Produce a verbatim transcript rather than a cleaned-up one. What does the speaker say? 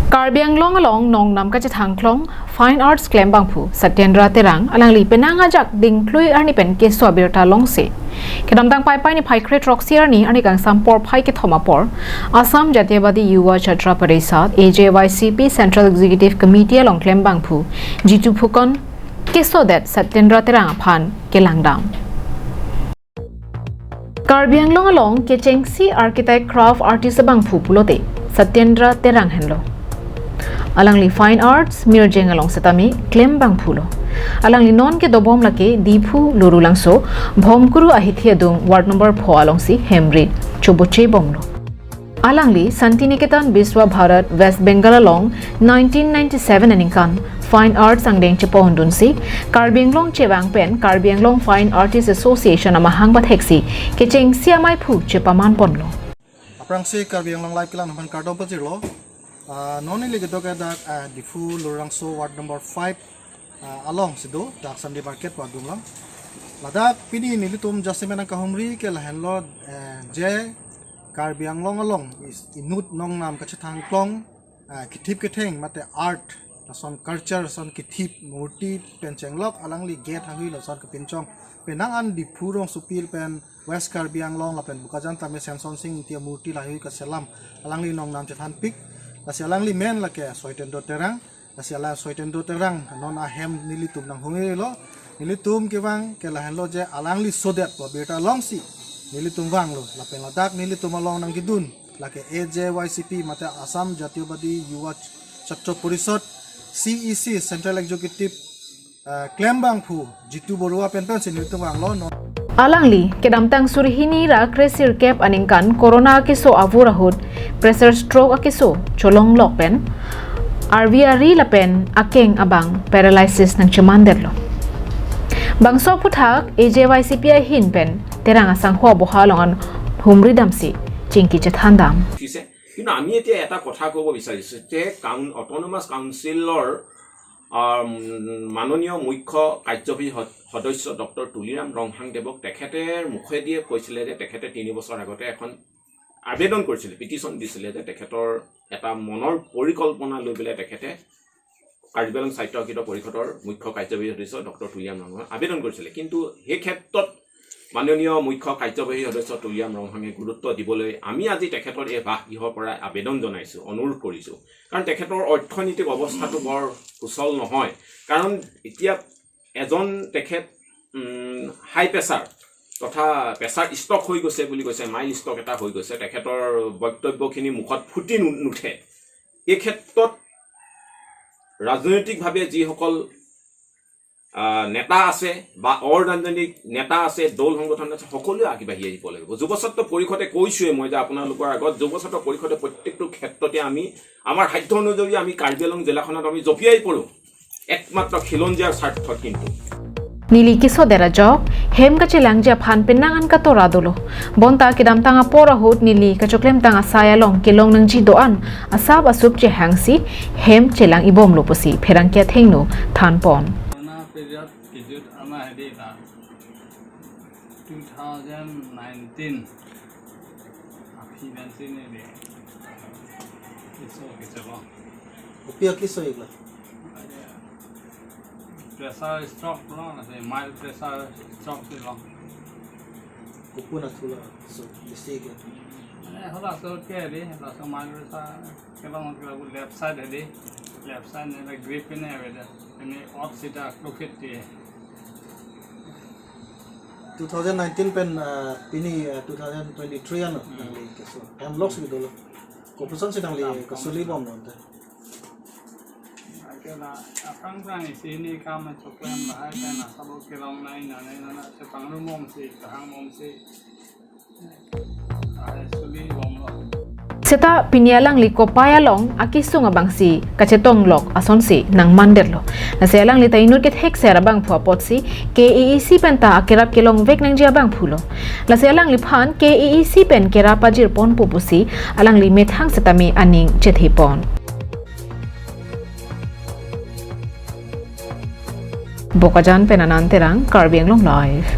Karbi Anglong along nongnam kachethangklong Fine Arts klembangphu Satyendra Terang alangli penang ajak dingklui arni pen keso abirta longsi, kedamtang Paipai niphai kre-throksi arni, arni kangsam porphai kethom apor, Assam Jatiyabadi Yuva Chhatra Parishad, A J Y C P, Central Executive Committee along klembangphu Jitu Phukan kesodet Satyendra Terang aphan kelangdam. Karbi Anglong along kechengsi architect craft artist abangphu pulote Satyendra Terang henlo. Alangli Fine Arts Mirjeng along setame klembangphulo. Alangli non kedobom lake Diphu Lorulangso, Bhomkuru ahithi adung, ward number pho alongsi hem rit chobochebomlo. Alangli Santiniketan Biswa Bharat, West Bengal along nineteen ninety-seven aningkan Fine Arts angdeng chepondunsi, Karbi Anglong chevang pen Karbi Anglong Fine Artist Association amahang patheksi kechengsi amaiphu chepamanponlo. Aphrangsi Karbi Anglong Live kelang aphan kardom pajirlo. Ah, non neli kedo ke dak, ah, Diphu Lorulangso ward number five, ah, alongsi do, dak Sunday market pu adung along. Ladak pini nelitum jasemen nangkahumri ke lahenlo, eh, je Karbi Anglong along is inut nongnam kachethangklong, ah, kethip ketheng mate art, lason culture, lason kethip murti pen chenglok alangli gate hahui lason kepinchong. Penang an Diphu rongsopi pen West Karbi Anglong lapen Bokajan tame Semson Sing Ingti amurti lahui kaselam alangli nongnam chethanpik. Lasi alangli men lake Soitendro Terang. Lasi ala Soitendro Terang non ahem nelitum nanghumrilo. Nelitum kevang ke lahenlo je alangli sodet pu abirta longsi nelitum vanglo. Lapen ladak nelitum along nangkedun lake A J Y C P mate Assam Jatiyabadi Yuva Chhatra Parishad, C E C, Central Executive, eh, klembangphu Jitu Borua pen pensi nelitum vanglo non. Alangli kedamtang suri hini ra kre-sirkep aningkan corona akeso avur ahut pressure stroke akeso cholonglok pen arvi ari lapen akeng abang paralysis nangchemandetlo. Bangso aphuthak A J Y C P ahin pen Terang asangho aboha along an humridamsi chingki chethandam. উঠিছে। কিন্তু আমি এতিয়া এটা কথা ক'ব বিচাৰিছোঁ যে কাউন-, অট'নমাছ কাউন্সিলৰ, আম, মাননীয় মুখ্য কাৰ্যবাহী সদ-, সদস্য ডক্টৰ তুলিৰাম ৰংহাং দেৱক তেখেতে মুখেদিয়ে কৈছিলে যে তেখেতে তিনি বছৰ আগতে এখন আবেদন কৰিছিলে, পিটিশ্যন দিছিলে যে তেখেতৰ এটা মনৰ পৰিকল্পনা লৈ পেলাই তেখেতে কাৰ্বি আংলং স্বায়ত্তশাসিত পৰিষদৰ মুখ্য কাৰ্যবাহী সদস্য ডক্টৰ তুলিৰাম ৰংহাঙে আবেদন কৰিছিলে। কিন্তু সেই ক্ষেত্ৰত মাননীয় মুখ্য কাৰ্যবাহী সদস্য তুলিৰাম ৰংহাঙে গুৰুত্ব দিবলৈ আমি আজি তেখেতৰ এই বাসগৃহৰ পৰা আবেদন জনাইছোঁ, অনুৰোধ কৰিছোঁ। কাৰণ তেখেতৰ অৰ্থনৈতিক অৱস্থাটো বৰ সুচল নহয়। কাৰণ এতিয়া এজন তেখেত, উম, হাই প্ৰেছাৰ তথা প্ৰেছাৰ ষ্ট্ৰক হৈ গৈছে বুলি কৈছে, মাইল্ড ষ্ট্ৰক এটা হৈ গৈছে। তেখেতৰ বক্তব্যখিনি মুখত ফুটি নু-, নুঠে। এই ক্ষেত্ৰত ৰাজনৈতিকভাৱে যিসকল, আহ, নেতা আছে বা অৰাজনৈতিক নেতা আছে, দল সংগঠন আছে, সকলোৱে আগবাঢ়ি আহিব লাগিব। যুৱস্বাস্থ্য পৰিষদে কৈছোঁৱেই মই যে আপোনালোকৰ আগত, যুৱস্বাস্থ্য পৰিষদে প্ৰত্যেকটো ক্ষেত্ৰতে আমি আমাৰ সাধ্য অনুযায়ী আমি কাৰ্বি আংলং জিলাখনত আমি জঁপিয়াই পৰোঁ, একমাত্ৰ খিলঞ্জীয়াৰ স্বাৰ্থত। কিন্তু Neli kesodet ajok hem kachelangji aphan penang an katora dolo. Bonta kedamtang apor ahut neli kachoklemtang asai along kelong nangji do-an asap asup chehangsi hem chelang ibomlo pusi pherangke athengno thanpon. Corona period kejut ama hedi ta two thousand nineteen. Aphi nanti ni deh. Iso kecelo. Kopi akiso ikla? Pressure stroke lo, ase mild pressure stroke si lo. Kopi na thula so bisi ke? Mane halaso ke deh, halaso mild pressure kelong ke left side deh, left side ni la grip ni ave deh. Ini off sida krokit deh. Two thousand nineteen pen, ah, pini, ah, two thousand twenty-three ano, hmm, nangli keso. Hem loksi dolo. Kopuson si nangli kesuli bom non te. Akela, apang prang isi ni kam choklem bahai pen asabo kelong nai nanai nana chepangrum bom si, kahang bom si. Ahai suli bom lo. Seta pini alangli kopai along akesung abangsi kachetonglok asonsi nangmandetlo. Lasi alangli ta inut kethekser abangphu apotsi K A A C penta akerap kelongvek nangji abangphulo. Lasi alangliphan K A A C pen kerap pajirponpo pusi alangli methang setame aning chethepon. Bokajan pen Anand Terang, Karbi Anglong Live.